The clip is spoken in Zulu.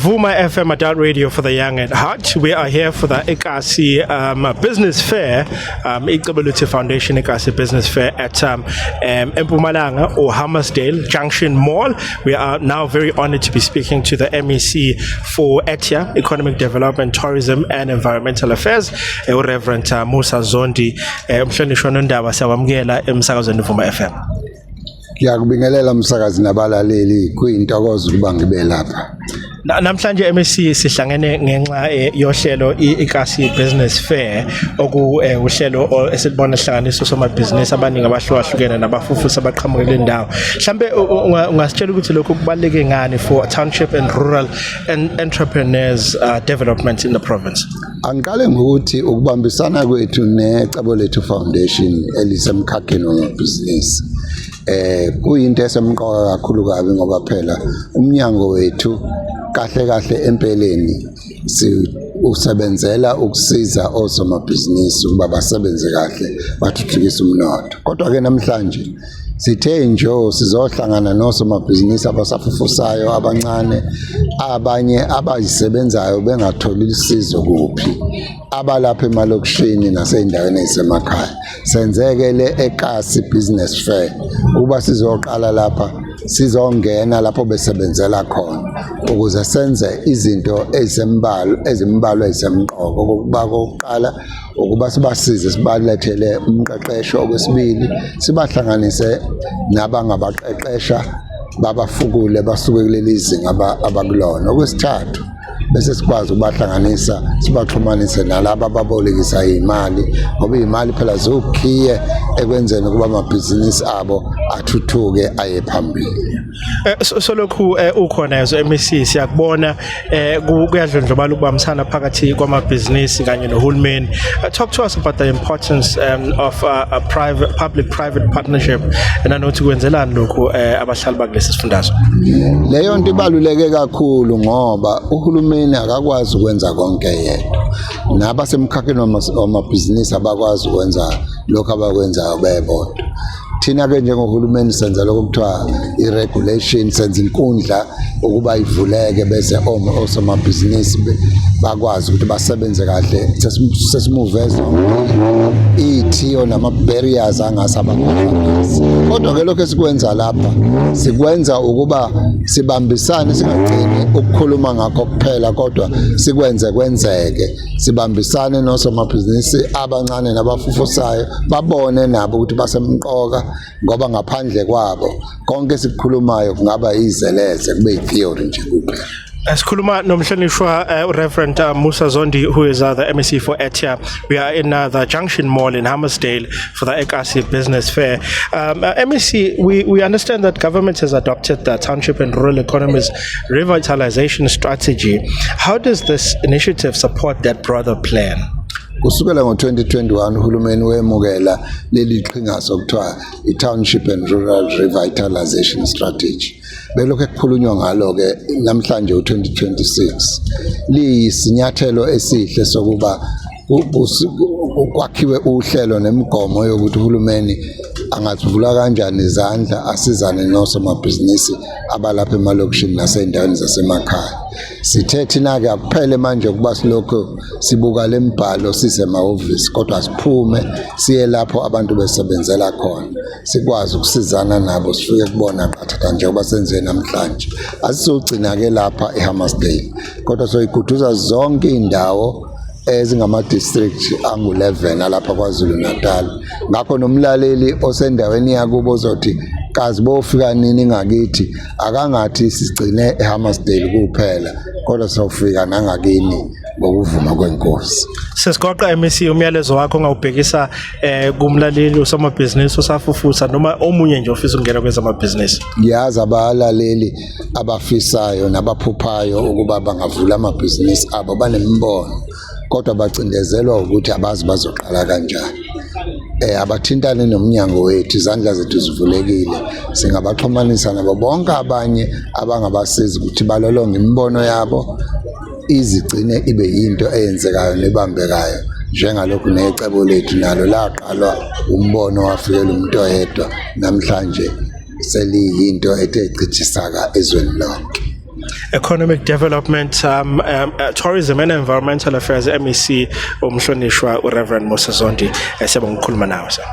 Vuma FM Adult Radio for the Young at Heart. We are here for the Ekasi Business Fair, Icebolethu Foundation Ekasi Business Fair at Mpumalanga or Hammarsdale Junction Mall. We are now very honored to be speaking to the MEC for EDTEA, Economic Development, Tourism and Environmental Affairs, Reverend Musa Zondi. Umhlonishwa Nondaba, siyawamukela emsakazweni Vuma FM. Ngiyakubingelela umsakazi nabalaleli, kuyintokozo ukuba ngibe lapha. Namhlanje MEC sihlangene ngenxa yohlelo iKasi Business Fair, oku uhlelo esilibona hlanganiso somabhizinisi abaningi abahlukahlukene nabafufusa abaqhamuka kule ndawo. Mhlambe ungasitshela ukuthi lokhu kubaluleke ngani for township and rural and entrepreneurs development in the province? Angiqale ngokuthi ukubambisana kwethu neCebo Lethu Foundation elisemkhakheni wamabhizinisi kuyinto esemqoka kakhulu kabi, ngoba phela umnyango wethu kahle kahle empeleni si usebenzela ukusiza osomabhizinisi ukuba basebenze kahle, bathuthukise umnotho. Kodwa ke namhlanje sithe nje sizohlangana nosomabhizinisi abasafufusayo abancane, abanye abazisebenzayo bengatholi usizo kuphi, abalapha emalokishini nasey'ndaweni ey'semakhaya. Senzeke le eKasi Business Fair ukuba sizoqala lapha, sizongena lapho besebenzela khona ukuze senze izinto ezisembalwa, ezimbalwa ezisemqoka. Okokuba kokuqala ukuba sibasize, sibalethele umqeqesho. Okwesibili, sibahlanganise nabangabaqeqesha, babafukule basuke kuleli zinga abakulona. Okwesithathu, bese sikwazi ukubahlanganisa, sibaxhumanise nalaba ababolekisa iy'mali, ngoba iy'mali phela ziwukhiye ekwenzeni ukuba amabhizinisi abo athuthuke aye phambili. So lokhu ukhona as MEC, siyakubona kuyadlondlobala ukubambisana phakathi kwamabhizinisi kanye nohulumeni. Talk to us about the importance of a private public private partnership, nanokuthi kwenzelani lokhu abahlali bakulesi sifundazwe. Leyo nto ibaluleke kakhulu ngoba uhulumeni akakwazi ukwenza konke yedwa, nabasemkhakheni wamabhizinisi abakwazi ukwenza lokhu abakwenzayo bebodwa. Thina-ke njengohulumeni senza lokho kuthiwa i-regulation, senza inkundla ukuba ivuleke, bese osomabhizinisi bakwazi ukuthi basebenze kahle. Sesimuve zonke iy'thiyo nama-barriers angase abaphazamisa. Kodwa-ke lokhu esikwenza lapha sikwenza ukuba sibambisane, singagcini ukukhuluma ngakho kuphela, kodwa sikwenze kwenzeke. Sibambisane nosomabhizinisi abancane nabafufusayo, babone nabo ukuthi basemqoka, ngoba ngaphandle kwabo konke esikukhulumayo kungaba izeleze, kube yi-theory nje kuphela. Sikhuluma nomhlonishwa Reverend Musa Zondi, who is the MEC for EDTEA. We are in the Junction Mall in Hammarsdale for the Ekasi Business Fair. MEC, we understand that government has adopted the Township and Rural Economies Revitalization Strategy. How does this initiative support that broader plan? Kusukela ngo-2021 uhulumeni wemukela leli qhingaso okuthiwa i-Township and Rural Revitalization Strategy. Belokhu ekukhulunywa ngalo-ke, namhlanje u-2026, liyisinyathelo esihle sokuba kwakhiwe uhlelo nemigomo yokuthi uhulumeni angazivula kanjani izandla asizane nosomabhizinisi abalapha emalokishini nasey'ndaweni zasemakhaya. Sithe thina-ke akuphele manje ukuba silokhu sibuka le mbhalo sisemahhovisi, kodwa siphume siye lapho abantu besebenzela khona, sikwazi ukusizana nabo, sifike kubona qathatha njengoba senze namhlanje. Asizogcina-ke lapha eHammarsdale, kodwa soyiguduza zonke iy'ndawo ezingama-district angu-11 alapha KwaZulu Natal. Ngakho nomlaleli osendaweni yakubo ozothi, "Kazi bofika nini ngakithi?" akangathi sigcine eHammarsdale kuphela, kodwa sawufika nangakini ngokuvuma kwenkosi. Sesigoqa MEC, umyalezo wakho ongawubhekisa kumlaleli usomabhizinisi osafufusa noma omunye nje ofisa ukungena kwezamabhizinisi. Ngiyazi abalaleli abafisayo nabaphuphayo ukuba bangavula amabhizinisi abo banemibono, kodwa bacindezelwa ukuthi abazi bazoqala kanjani. Abathintane nomnyango wethu, izandla zethu zivulekile, singabaxhumanisa nabo bonke abanye abangabasiza ukuthi balolonge imibono yabo izigcine ibe yinto eyenzekayo nebambekayo, njengalokhu necebo lethu nalo laqalwa umbono wafikela umuntu oyedwa, namhlanje seliyinto ethe chithisaka ezweni lonke. Economic Development, Tourism and Environmental Affairs MEC, umhlonishwa uReverend Musa Zondi. Siyabonga ukukhuluma nawe, sir.